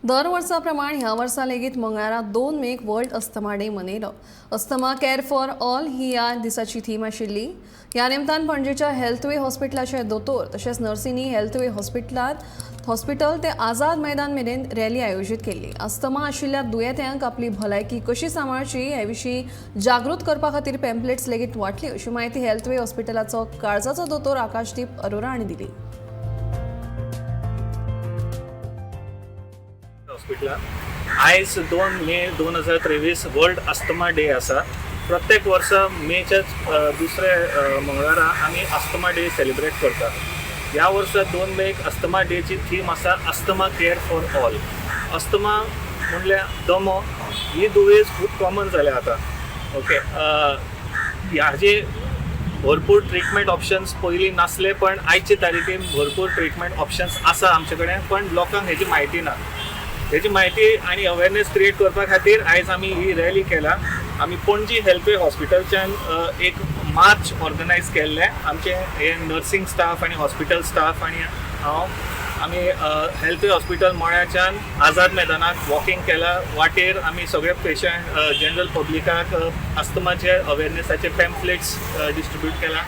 दर वर्सा प्रमाण ह्या वर्सा लेगीत मंगळारा 2 मेक वर्ल्ड अस्थमा डे मनयलो. अस्थमा केअर फॉर ऑल ही ह्या दिसाची थीम आशिल्ली. ह्या निमतान पणजेच्या हेल्थवे हॉस्पिटलाचे दोतोर तशेंच नर्सींनी हेल्थवे हॉस्पिटल ते आझाद मैदान मेरेन रॅली आयोजीत केल्ली. अस्थमा आशिल्ल्या दुयेंत्यांक आपली भलायकी कशी सांबाळची हे विशीं जागृत करपा खातीर पॅम्पलेट्स लेगीत वांटली, अशी म्हायती हेल्थवे हॉस्पिटलाचो काळजाचो दोतोर आकाशदीप अरोरा हांणी दिली. हॉस्पिटलान आयज 2 मे 2023 वर्ल्ड अस्थमा डे आसा. प्रत्येक वर्सा मेच्याच दुसऱ्या मंगळारा आमी अस्थमा डे सेलिब्रेट करता. ह्या वर्सा 2 मेक अस्थमा डेची थीम आसा asthma care for all. Asthma म्हणल्यार दमो. ही दुयेंस खूब कॉमन जाल्या आतां. ओके, हाजे भरपूर ट्रिटमेंट ऑप्शन्स पयलीं नासले, पण आयचे तारखेन भरपूर ट्रिटमेंट ऑप्शन्स आसा आमचे कडेन, पण लोकांक हेची म्हायती ना. हेची म्हायती आनी अवेरनेस क्रिएट करपा खातीर आयज आमी ही रॅली केला. आमी पणजी हेल्थवे हॉस्पिटलच्यान एक मार्च ऑर्गनायज केल्लें. आमचे हे नर्सिंग स्टाफ आनी हॉस्पिटल स्टाफ आनी हांव, आमी हेल्थवे हॉस्पिटल मळ्याच्यान आझाद मैदानाक वॉकिंग केला. वाटेर आमी सगळे पेशंट, जनरल पब्लिकाक अस्थमाचे अवेरनेसाचे पॅम्फलेट्स डिस्ट्रीब्यूट केला.